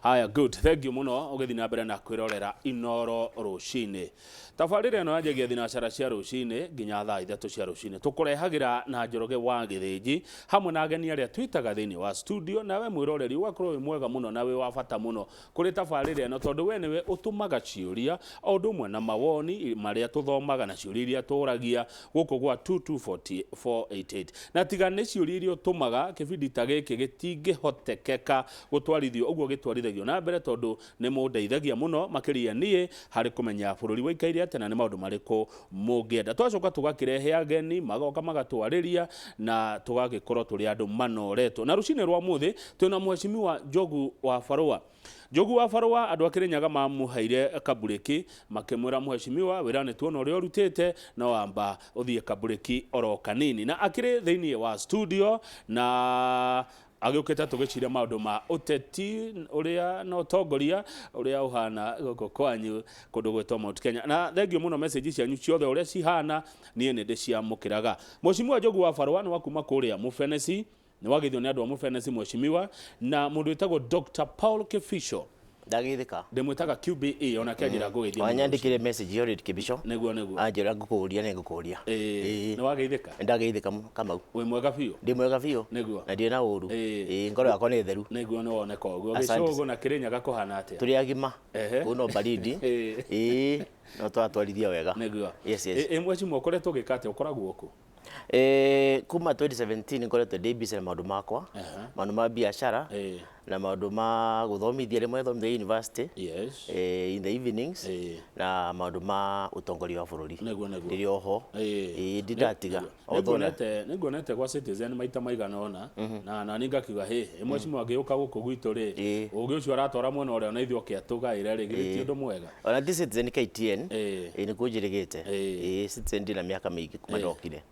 Haya, good, thank you mũno ũgĩthiĩ na mbere na kwĩrorera Inoro rũcinĩ. Tabarĩra ĩno yanjagia thinacara cia rũcinĩ nginya thaa 3 cia rũcinĩ. Tũkũrehagĩra na Njoroge wa Gĩthĩnji hamwe na ageni arĩa twĩtaga thĩinĩ wa studio, nawe mwĩroreri ũgakorwo wĩ mwega mũno na wĩ wa bata mũno kũrĩ tabarĩra ĩno tondũ we nĩwe ũtũmaga ciũria o ũndũ ũmwe na mawoni marĩa tũthomaga na ciũria iria tũragia gũkũ gwa 22488. Na tiga nĩ ciũria iria ũtũmaga, kĩbindi ta gĩkĩ gĩtingĩhotekeka gũtwarithio ũguo gĩtwarithagio na mbere tondũ nĩ mũndeithagia mũno makĩria niĩ harĩ kũmenya bũrũri waikaire atĩa na nĩ maũndũ marĩkũ mũngĩenda. Twacoka tũgakĩrehe ageni magoka magatwarĩria na tũgagĩkorwo tũrĩ andũ manoretwo. Na rũcinĩ rwa mũthĩ twĩna mheshimiwa Njogu wa Barũa. Njogu wa Barũa andũ a Kĩrĩnyaga mamũheire kaburĩki makĩmwĩra mheshimiwa wĩra nĩ tuona ũrĩa ũrutĩte no amba ũthiĩ kaburĩki oro kanini. Na akĩrĩ thĩinĩ wa studio na agĩũkĩte tũgĩciria maũndũ ma ũteti ũrĩa na ũtongoria ũrĩa ũhana gũkũ kwanyu kũndũ gwĩtwo Mount Kenya. Na thengiũ mũno message cianyu ciothe ũrĩa cihana niĩ nĩ ndĩciamũkĩraga. Mheshimiwa Njogu wa Barũa nĩ wa kuma kũrĩa Mũbenesi, nĩ wageithio nĩ andũ a Mũbenesi mheshimiwa, na mũndũ wĩtagwo Dr. Paul Kĩbico. Ndageithĩka. Ndĩmwĩtaga QBE onake anjĩra ngũgeithie mũno. Wanyandĩkĩre message Eliud Kĩbico. Nĩguo nĩguo. Anjĩra ngũkũria nĩ ngũkũria. Ĩĩ. Nĩ wageithĩka? Ndageithĩka Kamau. Wĩ mwega biũ? Ndĩ mwega biũ. Nĩguo. Na ndirĩ na ũru. Ĩĩ. Ngoro yakwa nĩ theru. Nĩguo nĩ woneka ũguo. Gĩcũgũ na Kĩrĩnyaga kũhana atĩa? Tũrĩ agima. Kũu no baridi. Ĩĩ. No tũratwarithia wega. Nĩguo. Yes. Ĩ mheshimiwa ũkoretwo ũgĩka atĩa? Ũkoragwo kũ? Kuma 2017 ngoretwo ndĩ busy na maũndũ makwa, maũndũ ma biacara na maũndũ ma gũthomithia, rĩmwe thomithia university in the evenings na maũndũ ma ũtongoria wa bũrũri. Nĩguo nĩguo. Ndĩrĩ oho. Ĩĩ ndindatiga. Nĩnguonete gwa Citizen maita maigana ũna na nani ngakiuga hĩ ĩ mheshimiwa angĩũka gũkũ gwitũ rĩ, ũgĩ ũcio aratwara mwena ũrĩa ona ithuĩ oke atũgaĩre rĩ, githĩ ti ũndũ mwega? Ona ti Citizen KTN, ĩĩ nĩkuo njĩrĩgĩte. Ĩĩ Citizen ndĩ na mĩaka mĩingĩ kuma ndokire.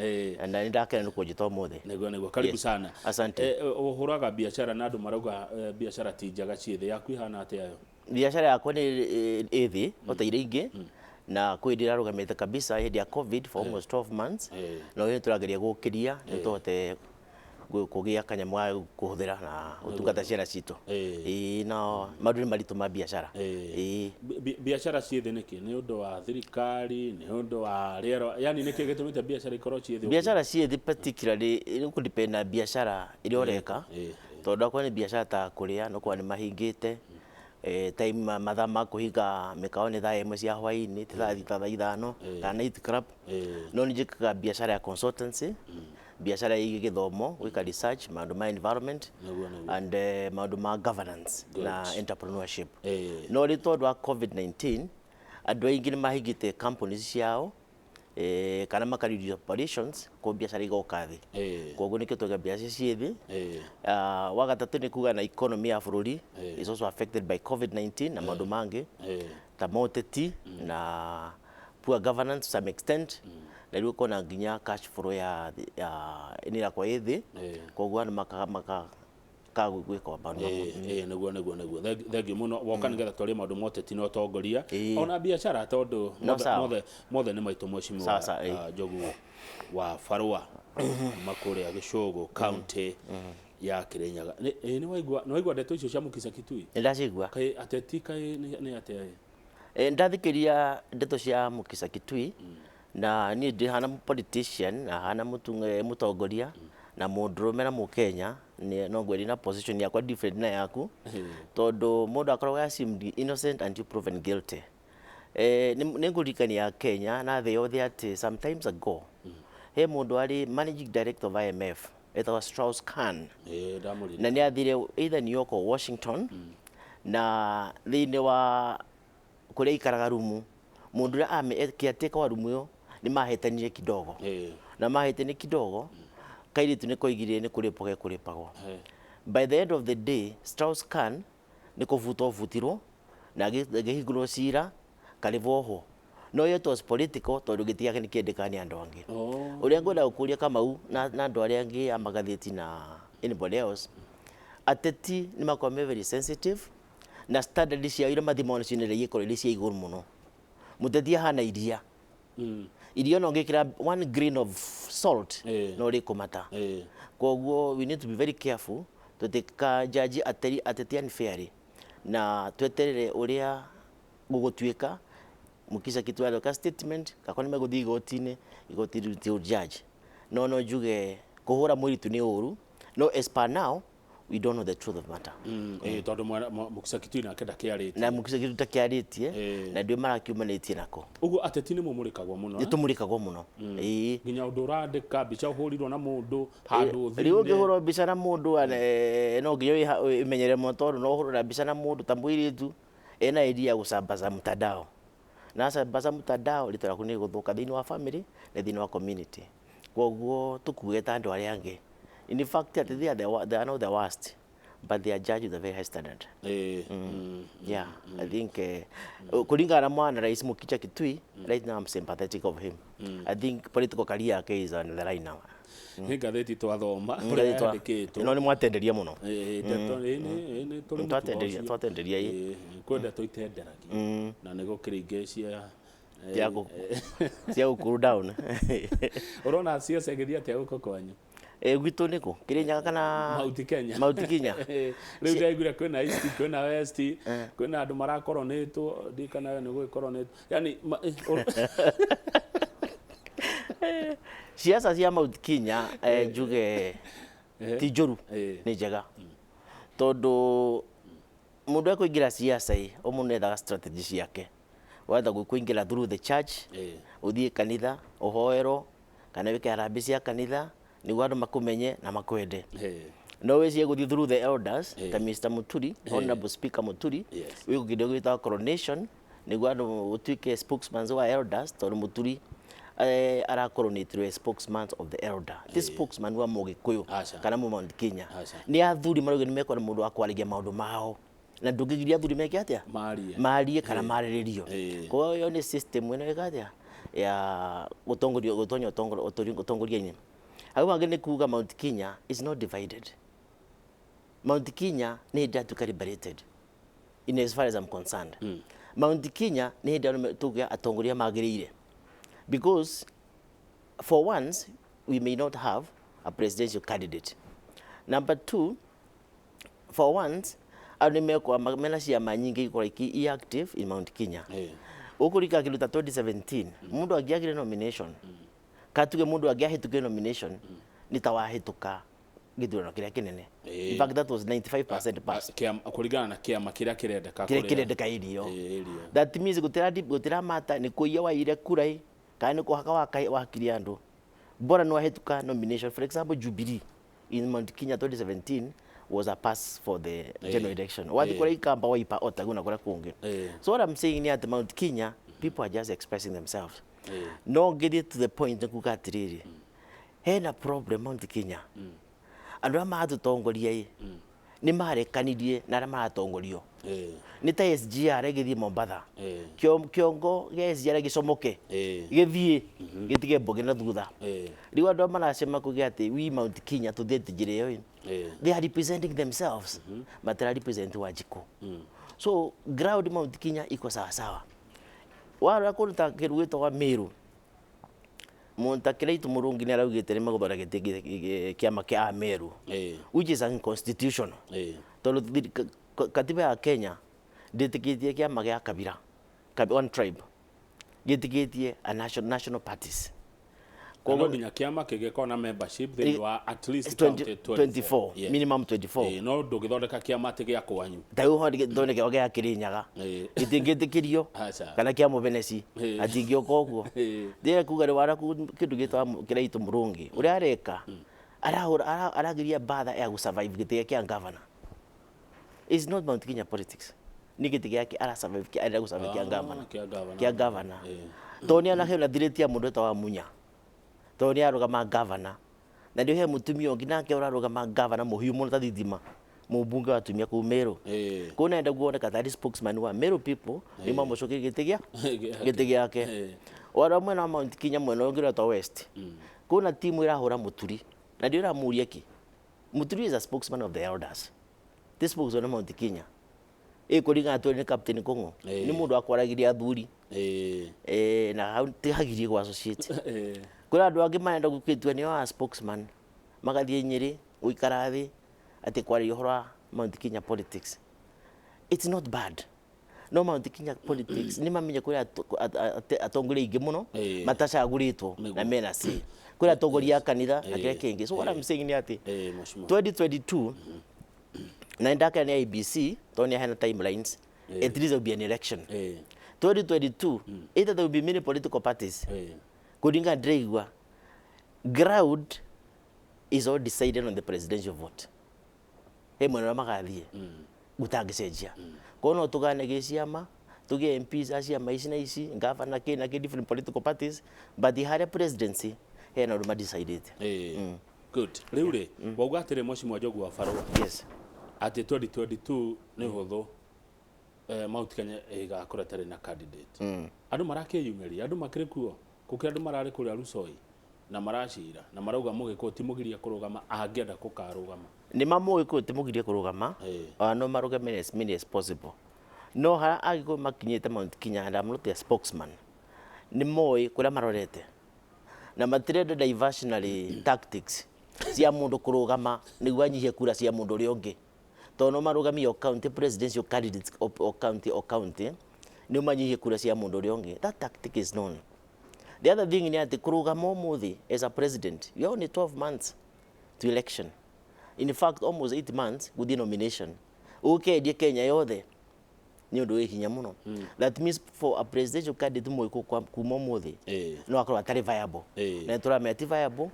Na nĩ ndakena nĩ kũnjĩta ũmũthĩ. Nĩguo nĩguo, karibu sana. Asante. Ũhũraga biacara na andũ marauga biacara ti njega ciĩ thĩ, yaku ĩhana atĩa yo? Biacara yakwa nĩ ĩ thĩ o ta iria ingĩ na kwĩ hĩndĩ ĩrarũgamĩte kabisa hĩndĩ ya Covid for almost 12 months no rĩu nĩ tũrageria gũkĩria nĩ tũhote kũgĩa kanyamũ ga kũhũthĩra na gũtungata ciana citũ. Ĩĩ no maũndũ nĩ maritũ ma biacara. Ĩĩ. Biacara ciĩ thĩ nĩkĩ? Nĩ ũndũ wa thirikari? Nĩ ũndũ wa rĩera? Yani nĩkĩ gĩtũmĩte biacara ikorwo ciĩ thĩ ũguo? Biacara ciĩ thĩ particularly nĩ kũ depend na biacara ĩrĩa ũreka tondũ akorwo nĩ biacara ta kũrĩa nĩ ũkũona nĩ mahingĩte time mathaa ma kũhinga mĩkawa nĩ thaa 1 cia hwainĩ ti thaa 6 thaa 5 kana night club. No nĩ njĩkaga biacara ya consultancy, biacara ĩgiĩ gĩthomo, gwĩka research maũndũ ma environment and maũndũ ma governance na entrepreneurship. No rĩu tondũ wa Covid-19 andũ aingĩ nĩ mahingĩte companies ciao kana maka reduce operations koguo biacara igoka thĩ. Koguo nĩkĩo twauga biacara ciĩ thĩ. Wa gatatũ nĩ kuga na economy ya bũrũri is also affected by Covid-19 na maũndũ mangĩ ta moteti na poor governance to some extent na rĩu ũkona nginya cash flow ya nĩ ĩrakorwo ĩ thĩ koguo andũ maka gwĩka maũndũ mamwe. Ĩĩ nĩguo nĩguo nĩguo, thengiũ mũno woka nĩgetha twarie maũndũ ma ũteti na ũtongoria ona biacara tondũ mothe mothe nĩ maitũ mheshimiwa Njogu wa Barũa kuma kũrĩa Gĩcũgũ county ya Kĩrĩnyaga. Nĩ waigua nĩ waigua ndeto icio cia Mukisa Kitui? Nĩ ndacigua. Kaĩ ateti kaĩ nĩ atĩa ĩ? Ndathikĩria ndeto cia Mukisa Kitui na niĩ ndĩhana politician na hana mũtongoria na mũndũrũme na mũkenya no ngwĩre na position yakwa different na yaku tondũ mũndũ akoragwo assumed innocent until proven guilty. Nĩ ngũririkania Kenya na thĩ yothe atĩ sometimes ago he mũndũ arĩ managing director of IMF etagwo Strauss Kahn na nĩ athire either New York or Washington na thĩinĩ wa kũrĩa aikaraga rumu mũndũ ũrĩa caretaker wa rumu ĩyo nĩ mahĩtanire kidogo na mahĩtania kidogo kairĩtu nĩ koigire nĩ kũrĩpwo gekũrĩpagwo. By the end of the day Strauss Kahn nĩ kũbutwo abutirwo na agĩhingũrwo cira karĩbwo ohwo. No it was political tondũ gĩtĩ gĩake nĩ kĩendekaga nĩ andũ angĩ. Ũrĩa ngwenda gũkũria Kamau na andũ arĩa angĩ a magathĩti na anybody else, ateti nĩ makoragwo me very sensitive na standard ciao iria mathimagwo nacio nĩ ikoragwo irĩ cia igũrũ mũno. Mũteti ahana iria. Iria ona ũngĩkĩra one grain of salt no rĩkũmata. Koguo we need to be very careful tũtika judge ateti unfairly. Na tweterere uria gũgũtuĩka. Mukhisa Kituyi aroka statement gakwa nĩ megũthiĩ igoti-inĩ, igoti rĩu ti judge. No njuge kũhũra mũirĩtu nĩ ũru, no as per now we don't know the truth of matter. Tondũ Mukhisa Kituyi nake ndakĩarĩtie. Na Mukhisa Kituyi ndakĩarĩtie, na ndio marakiumanĩtie nako. Ũguo ateti nĩ mũmũrĩkagwo mũno? Nĩ tũmũrĩkagwo mũno, ĩĩ. Nginya ũndũ ũrandĩka mbica ũhũrirwo na mũndũ handũ. Rĩu ũngĩhũrwo mbica na mũndũ, no nginya wĩmenyerere mũno, tondũ no ũhũrwo na mbica na mũndũ ta mũirĩtu ena idea ya gũsambaza mtandao, na sambaza mtandao rĩtwa rĩaku nĩ rĩgũthũka thĩinĩ wa family na thĩinĩ wa community. Koguo tũkuge ta andũ arĩa angĩ, in fact atĩ they are not the worst, but they are judged with a very high standard. Yeah, I think kulingana na mwana Rais Mukhisa Kituyi, right now I'm sympathetic of him. I think political career yake is on the line now. Nĩ ngathĩti twathoma ũrĩa yandĩkĩtwo. No nĩ mwatenderia mũno. Ndeto ĩ nĩ tũrĩ mũtugo Twatenderia. ũcio. Twatenderia, ĩ. Kwĩ ndeto itenderagia na nĩ gũkĩrĩ ingĩ cia Cia gũ cool down. Ũrona ciaca ĩgĩthiĩ atĩa gũkũ kwanyu? Gwitũ nĩkũ? Kĩrĩnyaga kana Mount Kenya. Mount Kenya. Rĩu ndaiguire kwĩna East, kwĩna West, kwĩna andũ marakoronĩtwo, ndiũ kana we nĩ gũgĩkoronĩtwo, yani Ciaca cia Mount Kenya, njuge ti njũru, nĩ njega, tondũ mũndũ ekũingĩra ciaca ĩ, o mũndũ nĩethaga strategy ciake. Wetha kũingĩra through the church, ũthiĩ kanitha ũhoerwo kana wĩke harambee cia kanitha nĩguo andũ makũmenye na makwende. No wĩcie gũthiĩ through the elders ta Mr. Muturi, Honorable Speaker Muturi, wĩ kĩndũ gĩtagwo coronation nĩguo andũ ũtuĩke spokesman wa elders, tondũ Muturi arakoronĩtirwo spokesman of the elder, ti spokesman wa Mũgĩkũyũ Aca. kana mu Mount Kenya. Aca. Nĩ athuri marauga nĩ mekwenda mũndũ wa kwaragia maũndũ mao, na ndũngĩgiria athuri meke atĩa? Marie. Marie kana marĩrĩrio. Kwa hiyo nĩ system ĩno ĩka atĩa ya gũtongoria, gũtonya ũtongoria-inĩ. Hau hangĩ nĩ kuga Mount Kenya is not divided. Mount Kenya nĩ hĩndĩ yatuĩka liberated, in as far as I'm concerned. Mount Kenya nĩ hĩndĩ andũ tũgĩa atongoria magĩrĩire, because for once we may not have a presidential candidate. Number two, for once andũ nĩ mekwa mena ciama nyingĩ ikorwo i active in Mount Kenya. Ũkũrika kĩndũ ta 2017, mũndũ angĩagire nomination, katuge mũndũ angĩahĩtũkire nomination, nĩ ta wahĩtũka gĩthurano kĩrĩa kĩnene. In fact, that was 95% pass. Kũringana na kĩama kĩrĩa kĩrendeka. Kĩrĩa kũrĩa- kĩrendeka irio. Ĩrio. That means gũtiramata nĩ kũiya waiyire kura ĩ, kana nĩ kũhaka wahakirie andũ, bora nĩ wahĩtũka nomination. For example, Jubilee in Mount Kenya 2017 was a pass for the general election. Wathi kũrĩa ikamba waipa otaguo na kũrĩa kũngĩ. So what I'm saying ni atĩ Mount Kenya people are just expressing themselves. No ngĩthiĩ to the point nĩ kuga atĩrĩrĩ, hena problem Mount Kenya. Andũ arĩa maratũtongoria ĩ, nĩ marekanirie na arĩa maratongorio. Nĩ ta SGR ĩgĩthiĩ Mombatha, kĩongo gĩa SGR gĩcomoke, gĩthiĩ gĩtige mbũgĩ na thutha. Rĩu andũ arĩa maracema kuga atĩ we Mount Kenya tũthiĩte njĩra ĩyo ĩ, they are representing themselves, matira represent Wanjikũ. So ground Mount Kenya iko sawa sawa. Warora kũndũ ta kĩndũ gĩtagwo Meru, mũndũ ta Kiraitu Mũrungi nĩ araugĩte nĩ megũthondeka gĩtĩ kĩama kĩa Ameru, which is unconstitutional, tondũ katiba ya Kenya ndĩtĩkĩtie kĩama gĩa kabira, one tribe, gĩtĩkĩtie a national parties. Na no nginya kĩama kĩngĩkorwo na membership thĩinĩ wa at least 20 county 24. Yes. Minimum 24. No ndũngĩthondeka kĩama atĩ gĩa kwanyu. Ta rĩu ho thondeke gĩa Kĩrĩnyaga, gĩtingĩtĩkĩrio, Aca. kana kĩa Mũbeneci atingĩũka ũguo. Ndĩrenda kuga rĩ, wara kĩndũ gĩtagwo Kĩraitũ Mũrũngi ũrĩa areka, arahũra arageria mbatha ya gũ survive gĩtĩ gĩa governor. Is not Mount Kenya politics, nĩ gĩtĩ gĩake ara survive, arenda gũ survive kĩa governor. Kĩa governor. Kĩa governor, tondũ nĩ anaheo thirĩti ya mũndũ wĩtagwo Munya, tondũ nĩ arũgama governor, na ndio he mũtumia ũngĩ nake ũrarũgama governor mũhiũ mũno ta thitima, mũmbunge wa atumia kũu Meru. Kũu nenda kuoneka tarĩ spokesman wa Meru people, nĩ mamũcokerie gĩtĩ gĩa gĩtĩ gĩake. Warora mwena wa Mount Kenya, mwena ũngĩ ũretwo West, kwĩna timu ĩrahũra Mũturi, na ndio ĩramũria kĩ. Mũturi is a spokesman of the elders, ti spokesman wa Mount Kenya. Ĩkũringana tu nĩ Captain Kong'o, nĩ mũndũ wa kwaragĩria athuri. Na hau tihagirie gũ associate. Kũrĩ andũ angĩ marenda gũgĩtua nĩo a spokesman, magathiĩ Nyĩrĩ gũikara thĩ atĩ kwarĩria ũhoro wa Mount Kenya politics. It's not bad, no Mount Kenya politics nĩ mamenye kũrĩ atongoria aingĩ mũno matacagũrĩtwo na mena C, kũrĩ atongoria a kanitha na kĩrĩa kĩngĩ. So what I'm saying nĩ atĩ Mheshimiwa. 2022 na ndakena nĩ IEBC tondũ nĩ aheana timelines, at least there will be an election 2022. Either there will be many political parties, kũringana ndĩraigua ground is all decided on the presidential vote, he mwena ũrĩa magathiĩ gũtangĩcenjia. Koguo no tũgane gĩciama, tũgĩe MPs a ciama ici na ici, ngavana kĩ na kĩ, different political parties, but harĩa presidency hena ũndũ madecidĩte. Good. Rĩu rĩ, wauga atĩrĩ, Mheshimiwa Njogu wa Barũa, Yes. atĩ 2022 nĩ hũthũ Mount Kenya ĩgakorwo ĩtarĩ na candidate. Andũ marakĩyumĩria, andũ makĩrĩ kuo gũkĩ, andũ mararĩ kũrĩa Rusoi na maracira na marauga Mũgĩkũyũ ti mũgiria kũrũgama angĩenda kũkarũgama. Nĩ ma Mũgĩkũyũ ti mũgirie kũrũgama. Ona no marũgame as many as possible, no harĩa Agĩkũyũ makinyĩte Mount Kenya, and I'm not a spokesman, nĩ moĩ kũrĩa marorete na matirenda diversionary tactics cia mũndũ kũrũgama nĩguo anyihie kura cia mũndũ ũrĩa ũngĩ, tondũ no marũgamie o county presidential candidates, o county o county, nĩ manyihie kura cia mũndũ ũrĩa ũngĩ. That tactic is known. The other thing nĩ atĩ kũrũgama ũmũthĩ as a president, you are only 12 months to election, in fact almost 8 months gũthiĩ nomination, ũkendie Kenya yothe nĩ ũndũ wĩ hinya mũno. That means for a presidential candidate Mũgĩkũyũ kuma ũmũthĩ no akorwo atarĩ viable. Na nĩtũramenya ti viable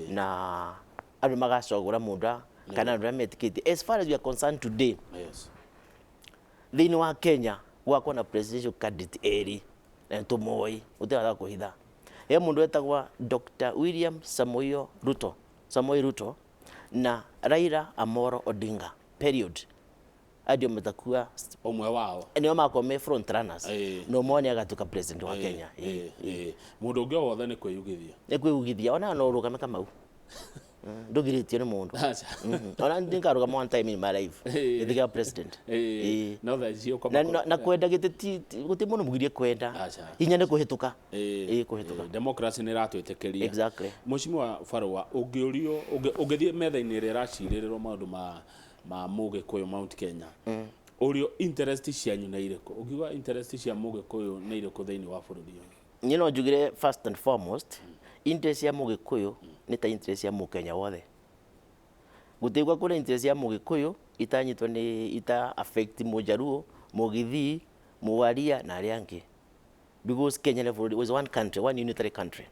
na andũ magacagũra mũndũ kana andũ arĩa metĩkĩtie. As far as we are concerned today, thĩinĩ wa Kenya gwakorwo na presidential candidate erĩ na nĩtũmoĩ, gũtirĩ kũhitha. He mũndũ wetagwa Dr. William Samoei Ruto, Samoei Ruto na Raila Amolo Odinga, period. Adio matakuwa ũmwe wao nĩo makorwo me front runners na ũmwe nĩ agatuĩka president wa Kenya. Mũndũ ũngĩ o wothe nĩ kwĩyugithia. Nĩ kwĩugithia, ona no ũrũgame Kamau, ndũgirĩtio nĩ mũndũ. Aca. Ona ndingarũgama one time in my life gĩtĩ kĩa president. No thaa ici Na kwenda gĩtĩ gũtirĩ mũndũ mũgirie kwenda. Aca. Hinya nĩ kũhĩtũka. Kũhĩtũka. Democracy nĩ ĩratwĩtĩkĩria. Exactly. Mheshimiwa Barũa, ũngĩũrio, ũngĩthiĩ metha-inĩ ĩrĩa ĩracirĩrĩrwo maũndũ ma Mũgĩkũyũ Mount Kenya, ũrio interest cianyu nĩ irĩkũ, ũngiuga interest cia Mũgĩkũyũ nĩ irĩkũ thĩinĩ wa bũrũri ũyũ? Niĩ no njugire first and foremost, interest ya Mũgĩkũyũ nĩ ta interest ya Mũkenya wothe. Gũtigwa kũrĩ interest ya Mũgĩkũyũ itanyitwo nĩ ita affect Mũjaruo, Mũgithii, Mũwaria na arĩa angĩ, because Kenya nĩ bũrũri, was one country, one unitary country.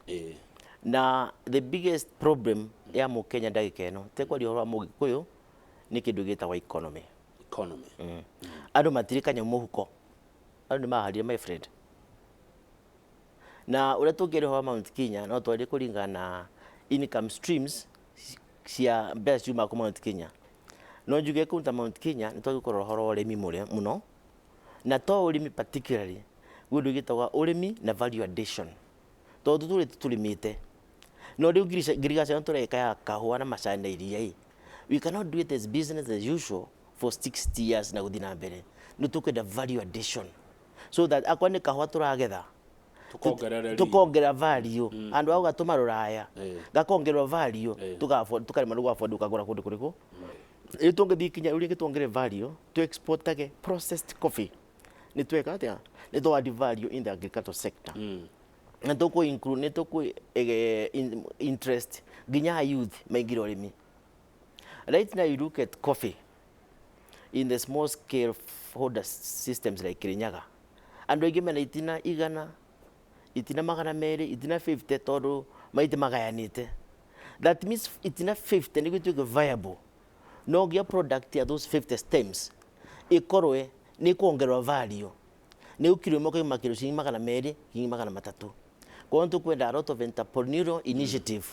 Na the biggest problem ya Mũkenya ndagĩka ĩno, tekwaria ũhoro wa Mũgĩkũyũ, nĩ kĩndũ gĩtagwo economy. Economy. Andũ matirĩ kanyamũ mũhuko, andũ nĩ maharire, my friend. Na ũrĩa tũngĩaria ũhoro wa Mount Kenya, no twarie kũringana na income streams cia mbeca ciumaga kũ Mount Kenya. No njuge kũu ta Mount Kenya nĩ twagĩrĩirwo kũrora ũhoro wa ũrĩmi mũrĩa mũno, na to ũrĩmi particularly, gwĩ ũndũ wĩtagwo ũrĩmi na value addition, tondũ tũrĩ tũrĩmĩte no rĩu ngirigaca ĩno tũreka ya kahũa na macani na iria ĩ, we cannot do it as business as usual for 60 years na gũthiĩ na mbere. Nĩ tũkwenda value addition so that akorwo nĩ kahũa tũragetha, tukongerera. Tukongerera value, andũ a gũgatũma rũraya, gakongererwo value, tukarema nĩ afford ukagũra kũndũ kũrĩkũ. Rĩu tũngĩthiĩ kinya ũrĩa tuongerere value, tu exportage processed coffee, nĩ tweka atĩa? Nĩ tũ add value in the agricultural sector na tũkũ include, nĩ tũkũ interest nginya youth maingĩre ũrĩmi. Right now you look at coffee in the small scale holder systems like Kirinyaga, andũ aingĩ mena itina 100, itina 200, itina 50, tondũ maite magayanĩte. That means itina 50 nĩguo ituĩke viable, no nginya product ya those 50 stems ĩkorwe nĩ kuongererwo value, nĩ kilo ĩmwe kauma kilo ciringi 200 nginya 300. Kwa hiyo tukwenda a lot of entrepreneurial initiative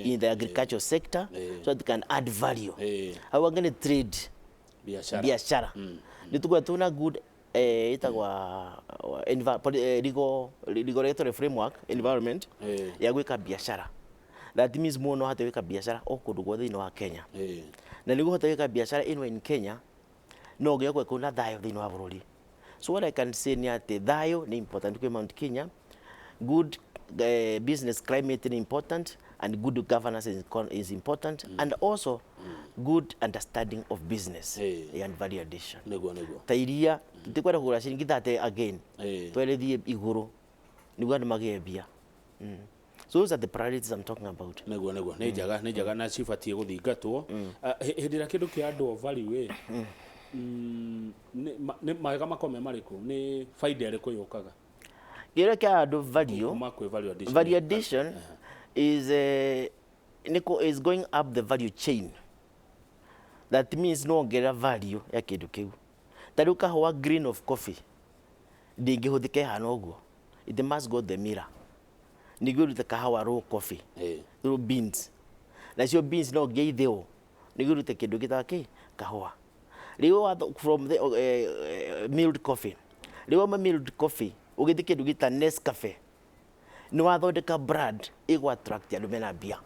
in the agricultural sector so that it can add value. Hau angĩ nĩ trade. Biashara. Biashara nĩ tukwenda tuna good ĩtagwa legal regulatory framework environment ya gwĩka biashara. That means mũndũ no ahote gwĩka biashara o kũndũ guothe thĩinĩ wa Kenya. Na nĩguo ũhote gwĩka biashara anywhere in Kenya, no nginya gũkorwo kwĩna thayũ thĩinĩ wa bũrũri. So what I can say nĩ atĩ thayũ nĩ important kwĩ Mount Kenya, good business climate is important, and good governance is important, and also Good understanding of business and value addition. Nĩguo, nĩguo. Ta iria tutikwenda kũgũra ciringi 30 again, twere thiĩ igũrũ nĩguo andũ magĩe mbia. So those are the priorities I'm talking about. Nĩguo, nĩguo, nĩ njega, nĩ njega na cibatiĩ gũthingatwo. Ah, hĩndĩ ĩrĩa kĩndũ kĩa andũ value ĩ, nĩ mawega makoragwo me marĩkũ? Nĩ baida ĩrĩkũ yũkaga Kĩrĩa kĩa andũ value? Kuma kwĩ value addition. Value addition is niko is going up the value chain. That means no ongerera value ya kĩndũ kĩu. Ta rĩu kahũa, green of coffee ndĩngĩhũthĩka ĩhana ũguo, it must go the miller nĩguo ĩrute kahawa raw coffee through beans. Nacio beans no nginya ithĩo nĩguo ĩrute kĩndũ gĩtaga kĩ kahũa. Rĩu from the milled coffee, rĩu wauma milled coffee ũgĩthiĩ kĩndũ gĩta Nescafe, nĩ wathondeka brand ĩgũ attract andũ mena mbia,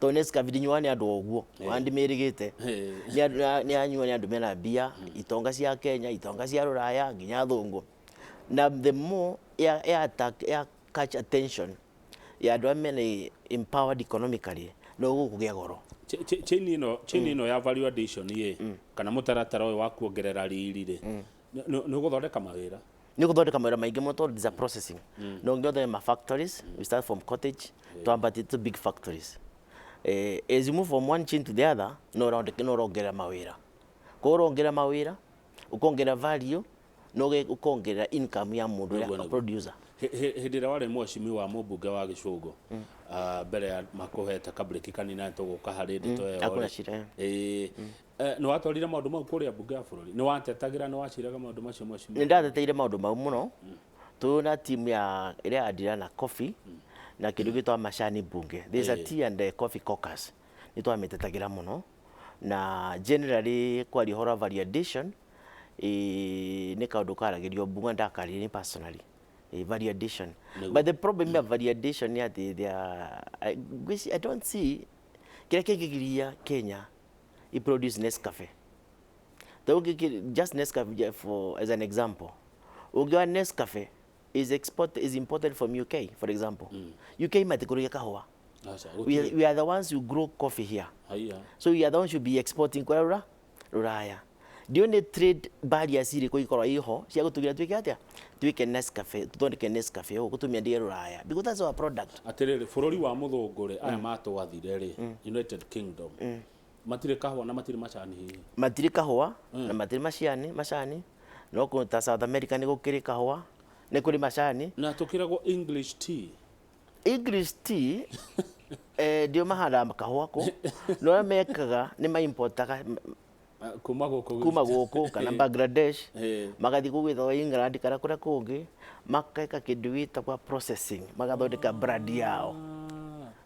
tondũ Nescafe ndinyuaga nĩ andũ o ũguo ona ndimĩrĩgĩte. Nĩ anyua nĩ andũ mena mbia, itonga cia Kenya, itonga cia rũraya, nginya athũngũ. Na the more ya catch attention ya andũ arĩa mena empowered economically, no gũkũgĩa goro. Chain ĩno ya value addition ĩ, kana mũtaratara ũyũ wa kuongerera riri rĩ, nĩ ũgũthondeka mawĩra? Nĩ gũthondeka mawĩra maingĩ mũno, tondũ it's a processing. No nginya ũthondeke ma factories. We start from cottage, twambatĩte to big factories. As you move from one chain to the other, no ũrondeke no ũrongerera mawĩra. Koguo ũrongerera mawĩra, ũkongerera value, no ũkongerera income ya mũndũ ũrĩa producer. Hĩndĩ ĩrĩa warĩ mheshimiwa wa mũmbunge wa Gĩcũngũ, mbere ya makũhete kabreki kanina tũgũka harĩ ndeto ĩyo Hakuna rĩ. shida. Ĩĩ. Nĩ watwarire maũndũ mau kũrĩa mbunge ya bũrũri? Nĩ watetagĩra, nĩ waciraga maũndũ macio, mheshimiwa? Nĩ ndateteire maũndũ mau mũno tũ na timu ya ĩrĩa yandira na coffee na kĩndũ gĩtwa macani bunge. There is a tea and coffee caucus. Nĩ twamĩtetagĩra mũno na generally kwaria ũhoro wa value addition, nĩ kaũndũ karagĩrio bunge, ndakarĩrie ni personally, value addition. But the problem ya value addition nĩ atĩ there are, I don't see kĩrĩa kĩngĩgiria Kenya i produce Nescafe. Just Nescafe for as an example, ũngĩoya Nescafe is export is imported from UK, for example. UK matikũrĩria kahũa. Aca, We are, gũtirĩ. we are the ones who grow coffee here. Haiya. So we are the ones who be exporting kũrĩa rũraya. Ndiũ nĩ trade barriers irĩkũ ikorwo iho cia gũtũgira twĩke atĩa, twĩke Nescafe, tũthondeke Nescafe ũũ tũmĩendie rũraya, because that's our product. Atĩrĩrĩ, bũrũri wa mũthũngũ rĩ, aya matwathire rĩ, United Kingdom, matirĩ kahũa na matirĩ macani hihi? Matirĩ kahũa na matirĩ macani, no kũ ta South America nĩ gũkĩrĩ kahũa, nĩ kũrĩ macani. Na tũkĩragwo English tea. English tea, ndio mahandaga kahũa kũ, no arĩa mekaga nĩ maimportaga Ah, kuma gũkũ. Kuma gũkũ kana Bangladesh, magathiĩ kũu gwĩtagwo England kana kũrĩa kũngĩ, makeka kĩndũ gĩtagwo processing, magathondeka brand yao.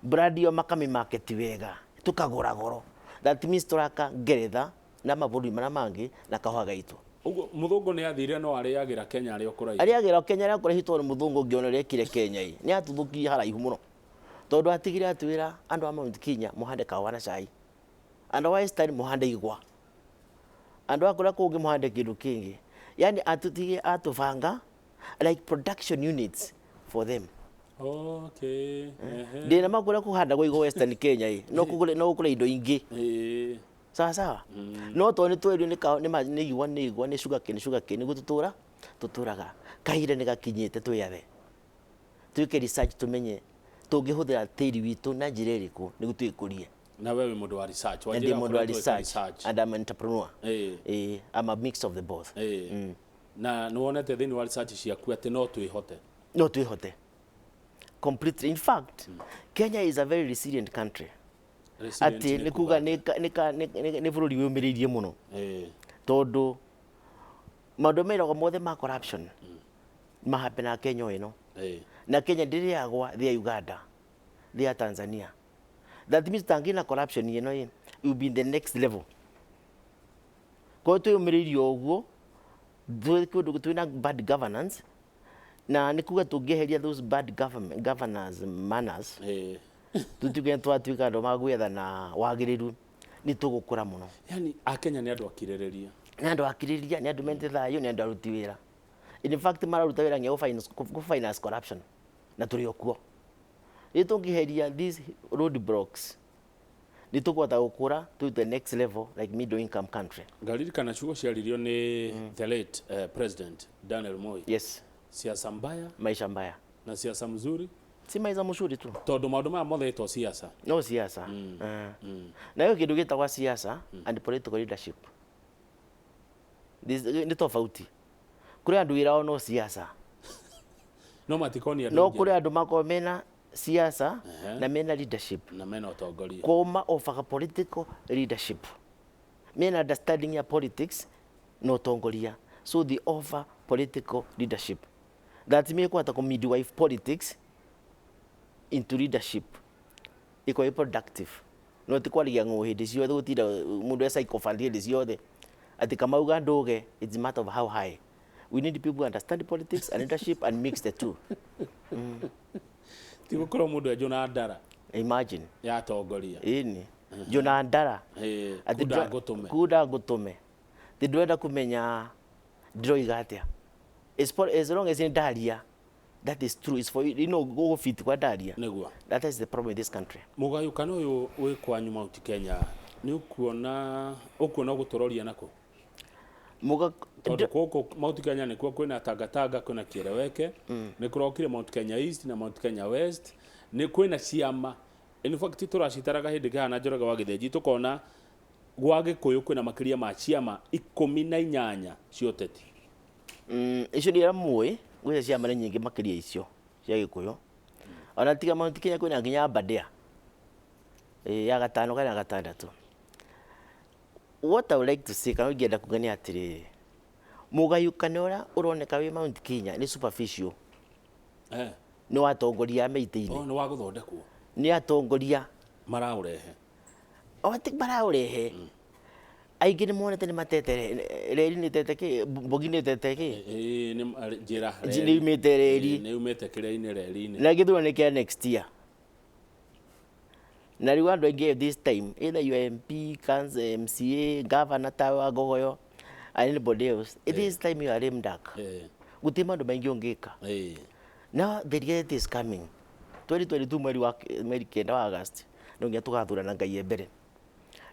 Brand ĩyo makamĩmarket wega, tũkagũra goro. That means tũraka Ngeretha na mabũrũri marĩa mangĩ na kahũa gaitũ. Ũguo mũthũngũ nĩ athire no arĩagĩra Kenya arĩ o kũraihu. Arĩagĩra Kenya arĩa kũraihu, tondũ mũthũngũ ũngĩona ũrĩa ekire Kenya ĩ, nĩ atũthũkirie haraihu mũno, tondũ atigire atwĩra andũ a Mount Kenya mũhande kahũa na cai, andũ a Western mũhande igwa, andũ a kũrĩa kũngĩ mũhande kĩndũ kĩngĩ. Yani atũtige atũbanga like production units for them. Okay, ehe. Ndĩna makũrĩa kũhandagwo igwa Western Kenya ĩ, no kũgũre, no gũkũre indo ingĩ. Sawa sawa, no tondũ nĩ twerio nĩ igwa, nĩ igwa, nĩ sugar cane, sugar cane, nĩguo tũtũra tũtũraga. Kahinda nĩ gakinyĩte twĩyathe, twĩke research, tũmenye tũngĩhũthĩra tĩri witũ na njĩra ĩrĩkũ nĩguo twĩkũrie. Na wewe mũndũ wa research. Na ndĩ mũndũ wa ũkoretwo ũgĩka research and I'm an entrepreneur. I'm a mix of the both. Na nĩ wonete thĩinĩ wa research ciaku atĩ no twĩhote? No twĩhote completely. In fact, Kenya is a very resilient country. Resilient? Atĩ nĩ kuga nĩ bũrũri wĩũmĩrĩirie mũno, tondũ maũndũ meragwo mothe ma corruption mahapenaga Kenya o ĩno. Na Kenya ndĩrĩagwa thĩ ya Uganda, thĩ ya Tanzania. That means tangĩ na corruption ĩno ĩ will be in the next level. Koguo twĩyũmĩrĩirie o ũguo kũndũ twĩna bad governance, na nĩ kuga tũngĩeheria those bad government, governance manners, tũtuĩke twatuĩka andũ magwetha na wagĩrĩru, nĩ tũgũkũra mũno. Yani akenya nĩ andũ akirĩrĩria. Nĩ andũ akirĩrĩria, nĩ andũ mendete thayũ, nĩ andũ aruti wĩra. In fact, mararuta wĩra nginya gũ finance corruption na tũrĩ o kuo. Rĩu tũngĩheria these road blocks Nĩ tũkũhota gũkũra to the next level like middle income country. Ngaririkana ciugo ciaririo nĩ the late President Daniel Moi. Yes. Siasa mbaya maisha mbaya na siasa mzuri si maica mũcuri tu. Tondũ maũndũ maya mothe ĩtwo siasa. No siasa. Na hiyo kindu gĩtagwa siasa and political leadership. Nĩ tofauti. Kũrĩ andũ wĩra wao no siasa. No matikonia No kũrĩ andũ makoragwo mena siasa na mena leadership. Na mena ũtongoria. Koma ofaga political leadership. Mena understanding ya politics na ũtongoria. So they offer political leadership. That mekũhota kũ midwife politics into leadership. Ĩkorwo ĩ productive. No ti kwaragia ng'ũ hĩndĩ ciothe, gũtinda mũndũ e sycophant hĩndĩ ciothe. Atĩ kamauga ndũge, it's a matter of how high. We need people who understand politics and leadership and mix the two. Ti gũkorwo mũndũ enjũ na ndara. Imagine. Ya tongoria. Ĩni. Njũ na ndara. Atĩ Kunda ngũtũme. Kunda ngũtũme. Ti ndĩrenda kũmenya ndĩroiga atĩa. As long as nĩ ndaria, that is true. It's for you, gũgũbiti kwa ndaria. Nĩguo. That is the problem in this country. Mũgayũkano ũyũ wĩ kwanyu Mount Kenya, nĩ ũkuona ũgũtũroria nakũ? Tondũ gũkũ Mount Kenya nĩkuo kwĩna Tangatanga, kwĩna Kieleweke, nĩ kũrokire Mount Kenya East na Mount Kenya West, nĩ kwĩna ciama. In fact tũracitaraga hĩndĩ kĩhana Njoroge wa Gĩthĩnji, tũkona gwa Gĩkũyũ kwĩna makĩria ma ciama 18 cia ũteti. Icio nĩ mũĩ, gwĩcia ciama nĩ nyingĩ makĩria icio cia Gĩkũyũ. Ona tiga Mount Kenya kwĩna nginya Aberdare. Ya gatano kana gatandatũ. What I would like to say, kana ingĩenda kuga nĩ atĩrĩrĩ, mũgayũkano ũrĩa ũroneka wĩ Mount Kenya nĩ superficial. Nĩ watongoria meitĩ-inĩ. Oh, nĩ wa gũthondekwo. Nĩ atongoria. Maraũrehe. O ti maraũrehe. Aingĩ nĩ monete nĩ matete reri nĩ tete kĩ, mbogi nĩ tete kĩ. Nĩ njĩra, Nĩ yumĩte reri. Nĩ yumĩte kĩrĩa-inĩ reri-inĩ. Na gĩthurano kĩa next year. Na rĩu andũ aingĩ this time, either you are MP, council, MCA, governor ta wa Ngogoyo, and anybody else, this time you are lame duck. Gũtirĩ maũndũ maingĩ ũngĩka. Now the reality is coming. 2022 mweri wa mweri 9 wa August, no nginya tũgathurana Ngai e mbere.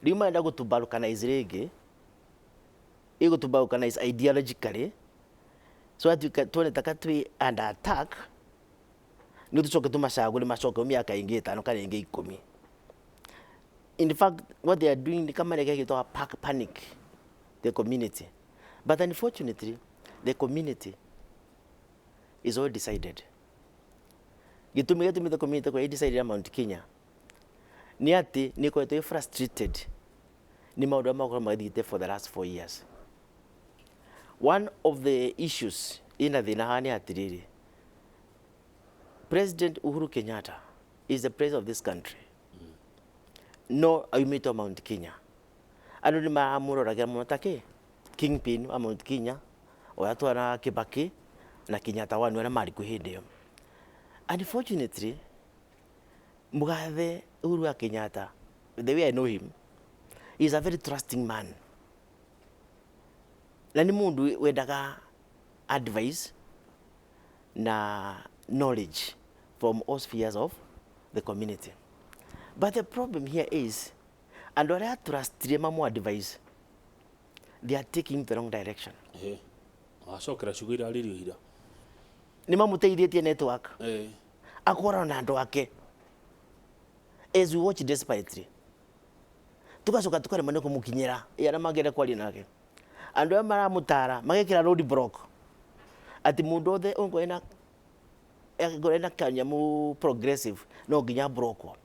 Rĩu marenda gũtũ balkanize rĩngĩ, ĩgũtũ balkanize ideologically, so that we can tuone taka twĩ under attack, nĩ tũcoke tũmacagũre macoke mĩaka ĩngĩ 5 kana ĩngĩ 10. In fact, what they are doing ni kama reke gĩtwa panic the community. But unfortunately, the community is all decided. Gĩtũmi gĩtũmĩte community kwa decide ya Mount Kenya nĩ atĩ nĩ ĩkoretwo ĩ frustrated nĩ maũndũ arĩa makorwo magĩthiĩte for the last 4 years. One of the issues ina thĩna haha nĩ atĩrĩrĩ, President Uhuru Kenyatta is the president of this country. No aumĩte Mount Kenya. Andũ nĩ maramũroragira mũno ta kĩ? Kingpin wa Mount Kenya, ũrĩa twara Kibaki na Kenyatta wa arĩa marĩ kuo hĩndĩ ĩyo. Unfortunately, Mugathe Uhuru wa Kenyatta, the way I know him, he is a very trusting man. Na nĩ mũndũ wendaga advice na knowledge from all spheres of the community. But the problem here is, andũ arĩa trustire mamu advice, they are taking the wrong direction. Wacokera ciugo iraririo ira. Nĩ mamũteithĩtie network. Akorwo na andũ ake. As we watch desperately. Tugacoka tukaremwo nĩ kũmũkinyĩra arĩa mangĩenda kwaria nake. Andũ arĩa maramũtara magekĩra road block. Atĩ mũndũ othe ũngĩkorwo ena kanyamũ progressive no nginya blockwo.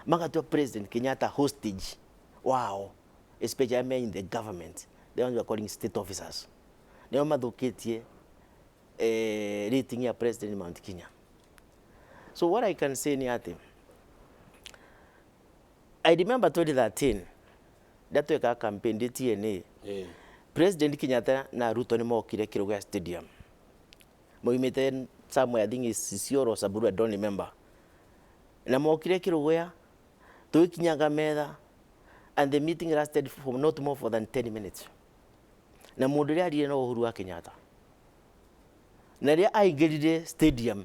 Magatua President Kenyatta hostage wao, especially men in the government, the ones we are calling state officers. Nĩo mathũkĩtie rating ya President Mount Kenya. So what I can say ni atĩ, I remember 2013, ndatweka campaign ndĩ TNA. President Kenyatta na Ruto nĩ mokire Kĩrũgũya Stadium. Moimĩte somewhere, I think it's Isiolo or Samburu, I don't remember. Na mokire Kĩrũgũya, tũgĩkinyanga metha, and the meeting lasted for not more for than 10 minutes. Na mũndũ ũrĩa arire no Uhuru wa Kenyatta. Na rĩrĩa aingĩrire stadium,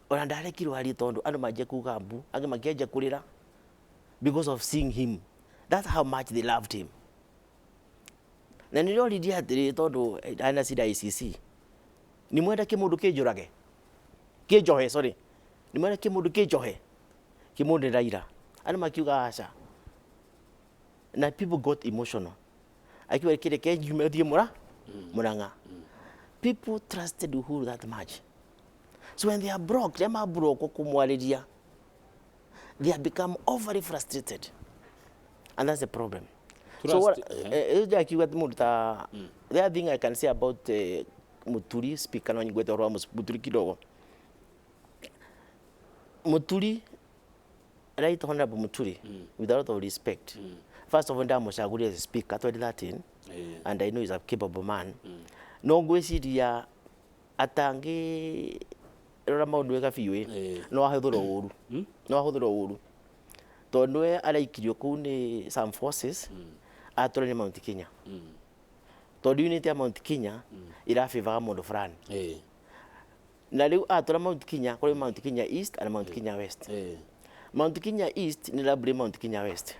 ona ndarekirwo arie tondũ andũ manjia kuga mbu, angĩ makĩanjia kũrĩra. Because of seeing him. That's how much they loved him. Na nä roririe atä tondå arä cira ICC nä mwenda kä må ndå kä njå rage kä njohe, sorry, nä mwenda kä må ndå kä njohe kä må ndå Raila, andå makiuga aca, na people got emotional, akiuga kä reke njume thiä må ra Murang'a. People trusted Uhuru that much, so when they are broke, rä maburokwo kũmwarĩria, they have become overly frustrated, and that's the problem. So what akiuga mũndũ ta, the other thing I can say about Muturi, speaker, no nyigwete ũhoro wa Muturi kidogo. Muturi, Right Honorable Muturi, with a lot of respect, first of all, ndamucagũrire as speaker 2013, and I know he's a capable man, no ngwĩciria atangĩ rora maũndũ wega biũ ĩ, no ahũthĩrwo ũru, no ahũthĩrwo ũru, tondũ we araikirio kũu nĩ some forces atũranie Mount Kenya, tondũ unit ya Mount Kenya ĩrabĩvaga mũndũ fulani, na rĩu atũra Mount Kenya, kũrĩ Mount Kenya East and Mount Kenya West. Mount Kenya East nĩ rabri Mount Kenya West,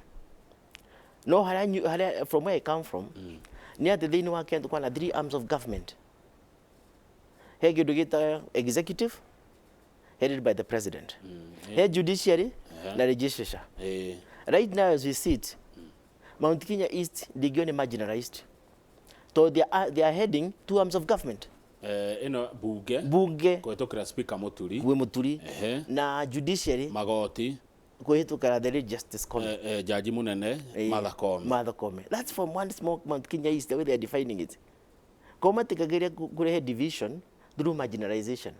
no harĩa harĩa from where I come from nĩ atĩ thĩinĩ wa Kenya kwana three arms of government. He kĩndũ gĩtaga executive, headed by the president, he judiciary na legislature. Right now, as we sit, Mount Kenya East ndingĩona marginalized so they are heading two arms of government. Ĩno bunge Bunge kũhetũkĩra speaker Mũturi. Gwĩ Mũturi na judiciary magoti kũhĩtũkĩra the late Justice Koome. Jaji mũnene Martha Koome. Martha Koome. That's from one small Mount Kenya East, the way they are defining it. Kwa matikageria kurehe division through marginalization,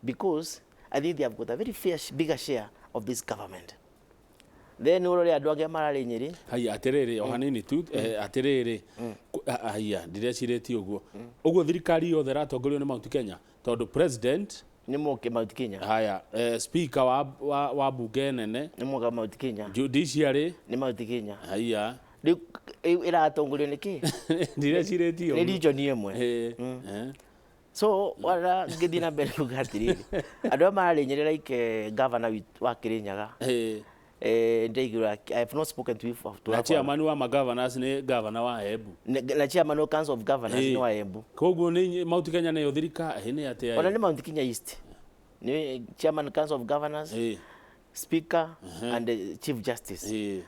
because I think they have got a very fair, bigger share of this government. Then urore andũ angĩ mararĩ Nyĩrĩ. Haya, atĩrĩrĩ, o hanini tu, atĩrĩrĩ, haya, ndirecirĩtie ũguo ũguo thirikari yothe ĩratongorio nĩ Mount Kenya, tondũ president nĩ moke Mount Kenya. Haya, speaker wa bunge nene nĩ moka Mount Kenya. Judiciary nĩ Mount Kenya. Haya. Rĩu rĩu ĩratongorio nĩ kĩ? Ndireciirĩtie Nĩ ũguo. Region ĩmwe. So wara ngĩthiĩ na mbere kuga atĩrĩrĩ, andũ arĩa mararĩ Nyĩrĩ, like governor wa Kĩrĩnyaga, ndaigua, I have not spoken to you for to Na her. Chairman wa magovernors nĩ governor wa Embu. Na chairman wa Council of Governors nĩ wa Embu. Koguo nĩ Mount Kenya nĩyo thirikari nĩ atĩa? Ona nĩ Mount Kenya East nĩ chairman Council of Governors, speaker and the chief justice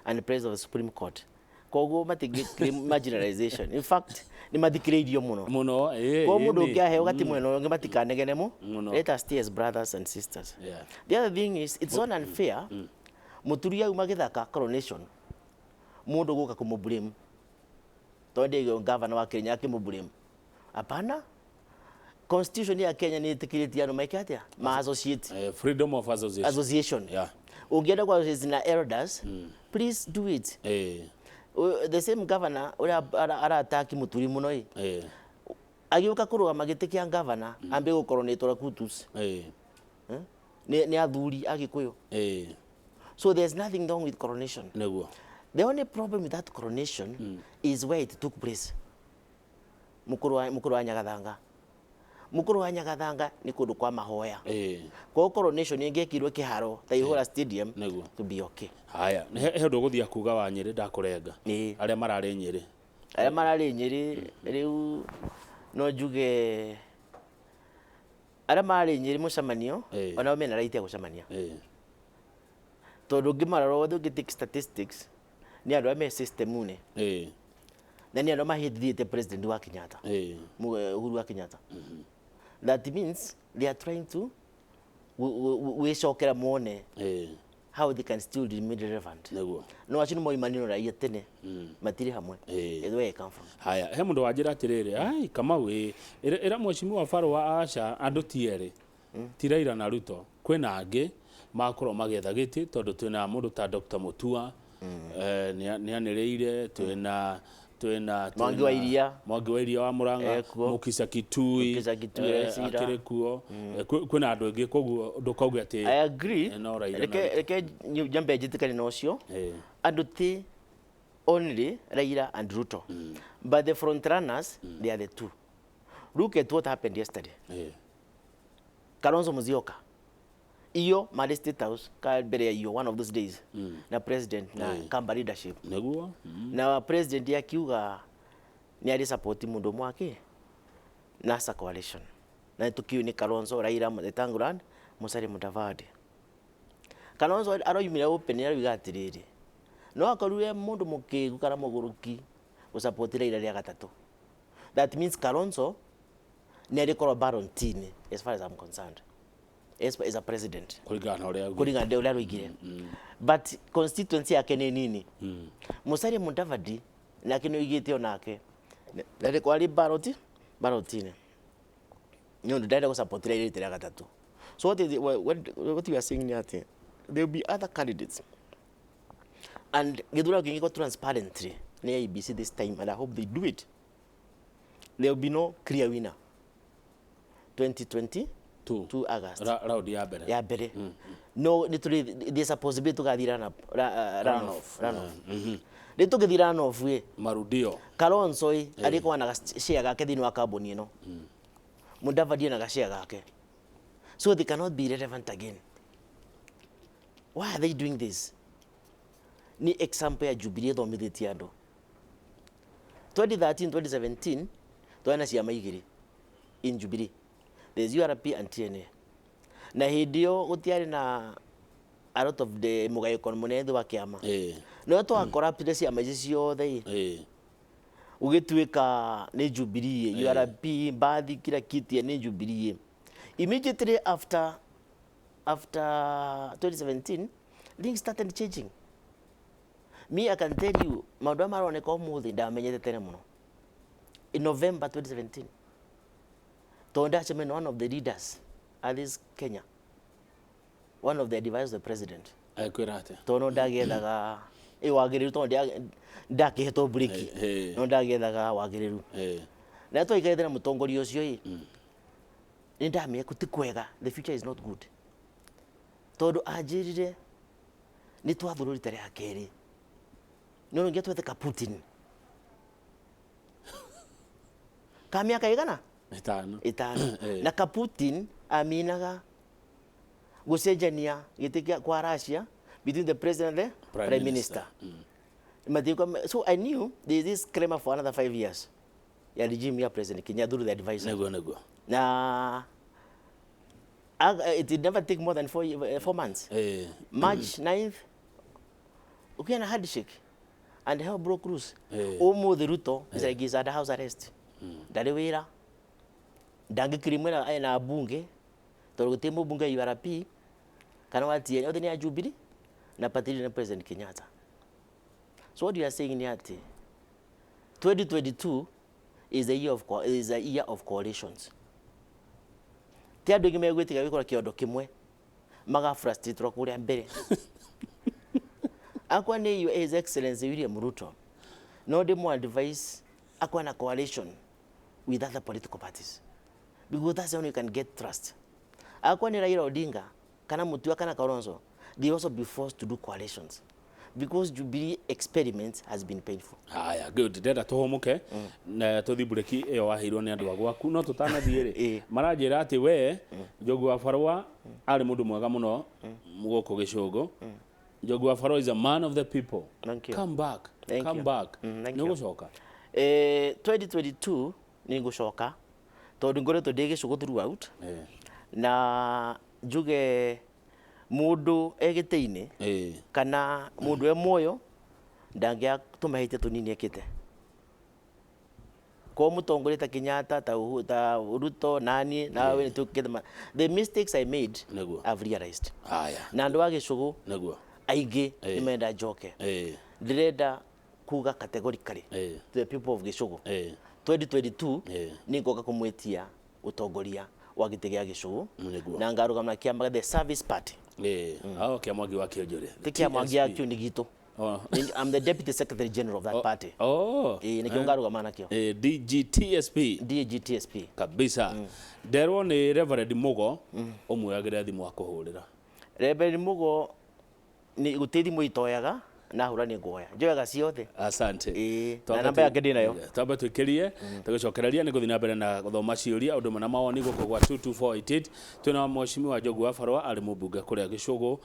and the president of the Supreme Court. Koguo matingĩ marginalization, in fact nĩ mathikĩrĩirio mũno. Mũno. Koguo mũndũ ĩĩ, ũngĩ aheo gati mwena ũyũ ũngĩ matikanegene mu. Mũno. Let us stay as brothers and sisters. The other thing is, it's not unfair Mũturi auma gĩthaka coronation, mũndũ gũka kũmũblame tondũ ndĩgĩ governor wa Kenya akĩmũblame. Hapana, constitution ya Kenya nĩ ĩtĩkĩrĩtie andũ maike atĩa, ma associate. Freedom of association. Association. Ũngĩenda kwa associate na elders, please do it. The same governor ũrĩa arataki Mũturi mũno ĩ, agĩũka kũrũgama gĩtĩ kĩa governor, ambe gũkoronĩtwo kutus nĩ athuri Agĩkũyũ. So there's nothing wrong with coronation. Nĩguo. The only problem with that coronation is where it took place. Mukuru wa Nyagathanga. Mukuru wa Nyagathanga nĩ kũndũ kwa mahoya. Koguo coronation ĩngĩekirwo kĩharo ta Ihũra Stadium to be okay. Haya, he ũndũ ũgũthiĩ kuga wa Nyĩrĩ, ndakũrenga. Arĩa mararĩ Nyĩrĩ. Arĩa mararĩ Nyĩrĩ, rĩu no njuge arĩa mararĩ Nyĩrĩ mũcemanio, onao mena right ya gũcemania. Tondũ ũngĩmarora othe, ũngĩ take statistics, nĩ andũ arĩa me system-inĩ na nĩ andũ mahĩtithĩtie president wa Kenyatta. Uhuru wa Kenyatta. That means they are trying to gwĩcokera mone how they can still remain relevant. No acio nĩ moimanire raia tene, matirĩ hamwe. Is where I come from. Haya, he mũndũ wanjĩra atĩrĩrĩ, ai Kamau ĩ ĩra mheshimiwa Farwa, aca andũ ti erĩ, ti Raila na Ruto, kwĩna angĩ makorwo magĩetha gĩtĩ, tondũ twĩna mũndũ ta Dr. Mutua, nĩ anĩrĩire, twĩna Mwangi wa Iria. Mwangi wa Iria wa Murang'a. Ekuo. Mukisa Kitui. Mukisa Kitui, Raila. Akĩrĩ kuo. Kwĩna andũ aingĩ, koguo ndũkauge atĩ I agree. No Raila na Reke nyambe njĩtĩkanie na ũcio. Andũ ti only Raila and Ruto, but the front runners, they are the two. Look at what happened yesterday. Kalonzo Musyoka Iyo marĩ State House ka mbere ya iyo one of those days na president na Kamba leadership. Nĩguo. Na president akiuga nĩ arĩ support mũndũ ũmwe wake NASA coalition, na tukiu nĩ Kalonzo, Raila, Wetangula and Musalia Mudavadi. Kalonzo aroimire open aroiga atĩrĩrĩ, no akorwo e mũndũ mũkĩgu kana mũgũrũki gũsupport Raila rĩa gatatũ. That means Kalonzo nĩ arĩkorwo ballot-inĩ, as far as I'm concerned, as a president. Kũringana na ũrĩa Kũringana na ũrĩa aroigire, but constituency yake nĩ nini. Musalia Mudavadi nake nĩ oigĩte onake ndarĩkorwo arĩ ballot-inĩ nĩ ũndũ ndarenda gũsupport Raila rita rĩa gatatũ. So what we are saying nĩ atĩ there will be other candidates and gĩthurano kĩngĩkorwo transparently nĩ IEBC this time, and I hope they do it, there will be no clear winner 2022. Two. August. Raundi ya mbere. Ya mbere no nĩ tũrĩ, there's a possibility tũgathiĩ runoff. Runoff. Rĩu tũngĩthiĩ runoff ĩ, marudio. Kalonzo ĩ arĩkorwo na share gake thĩinĩ wa kambuni ĩno, Mudavadi ena gashare gake, so they cannot be relevant again. Why are they doing this? Ni example ya Jubilee ĩthomithĩtie andũ. 2013, 2017 twarĩ na ciama igĩrĩ in Jubilee, there's URP and TNA, na hĩndĩ ĩyo gũtiarĩ na a lot of the mũgayũkano mũnene thĩ wa kĩama. No twa corrupted ciama ici ciothe ĩ, ũgĩtuĩka nĩ Jubilee, URP, Mbathi, kila kitu nĩ Jubilee. Immediately after 2017 things started changing. Me, I can tell you, maũndũ aya maroneka ũmũthĩ ndamenyete tene mũno in November 2017, tondũ ndacemania na one of the leaders at this Kenya, one of the advisors of the president. Ekwĩra atĩa? Tondũ no ndagethaga ĩ wagĩrĩru, tondũ ndakĩhetwo breki. No ndagethaga wagĩrĩru. Na twaikarĩte na mũtongoria ũcio ĩ, nĩ ndamenya ti kwega, the future is not good, tondũ anjĩrire nĩ twathurwo rita rĩa kerĩ no nginya twethe ka Putin ka mĩaka igana. 5. 5. Na ka Putin aminaga gũcenjania gĩtĩ kĩa kwa Russia between the president and the Prime prime minister. So I knew there is this clamour for another 5 years ya regime ya President Kenyatta through the advisor. Nĩguo. Na it did never take more than 4 months. March 9th ukiwa na handshake and hell broke loose. Umuthi Ruto is like he's under house arrest, ndarĩ wĩra, ndangĩkirimwĩra ena mbunge tondũ gũtirĩ mũmbunge URP kana wa TN, othe nĩ a Jubilee na party leader nĩ President Kenyatta. So what you are saying nĩ atĩ 2022 is a year of coalitions. Ti andũ aingĩ megwĩtĩka gwĩkora kĩondo kĩmwe maga frustrate kũrĩa mbere. Akwa nĩ His Excellency William Ruto, no ndĩmũ advise akwa na coalition with other political parties, because that's when you can get trust. Akwa nĩ Raila Odinga kana Mutua kana Kalonzo, they also be forced to do coalitions because Jubilee experiment has been painful. Haya, good. Ndenda tũhũmũke na tũthi mbureki ĩyo waheirwo nĩ andũ a gwaku, no tũtanathiĩ rĩ, maranjĩra atĩ we Njogu wa Barũa arĩ mũndũ mwega mũno gũkũ Gĩcũngũ. Njogu wa Barũa is a man of the people. Thank you. Come back. Thank Come you. back. Thank Nĩ you. ũgũcoka? 2022 nĩ ngũcoka tondũ ngoretwo ndĩ Gĩcũgũ throughout. Na njuge mũndũ e gĩtĩ-inĩ kana mũndũ e muoyo ndangĩaga tũmahĩtia tũnini ekĩte ko mũtongoria ta Kenyatta, ta ta Ruto, nani nawe nĩ the mistakes I made, I've realized. Haya. Na andũ a Gĩcũgũ aingĩ nĩ menda njoke. Ndĩrenda kuga categorically to the people of Gĩcũgũ, 2022 nĩ ngoka kũmwĩtia ũtongoria wa gĩtĩ gĩa Gĩcũgũ na ngarũgama na kĩama, the Service Party. Oh, kĩa Mwangi wa Kĩonjũrĩ. Ti kĩa Mwangi wa kĩu, nĩ gitũ. I'm the deputy secretary general of that party. Ĩĩ, nĩkĩo ngarũgama nakĩo. DGTSP. DGTSP. Kabisa. Nderwo nĩ Reverend Mugo ũmwĩragĩre thimũ akũhũrĩra. Reverend Mugo nĩ gũtirĩ thimũ itoyaga. Nahũra nĩ nguoya, njoyaga ciothe. Asante. Ĩĩ, na namba yake ndĩ nayo. Twambe twĩkĩrie tũgĩcokereria nĩ gũthiĩ na mbere na gũthoma ciũria ũndũ ũmwe na mawoni gũkũ gwa 22488. Twĩna Mheshimiwa Njogu wa Barũa, arĩ mũmbunge kũrĩa Gĩcũgũ,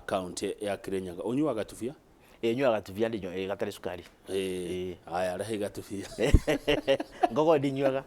kaunti ya Kirinyaga. Ũnyuaga tubia? Ĩĩ, nyuaga tubia, ndĩnyua gatarĩ cukari. Ĩĩ. Aya, rehe gatubia. Ngogo ndinyuaga.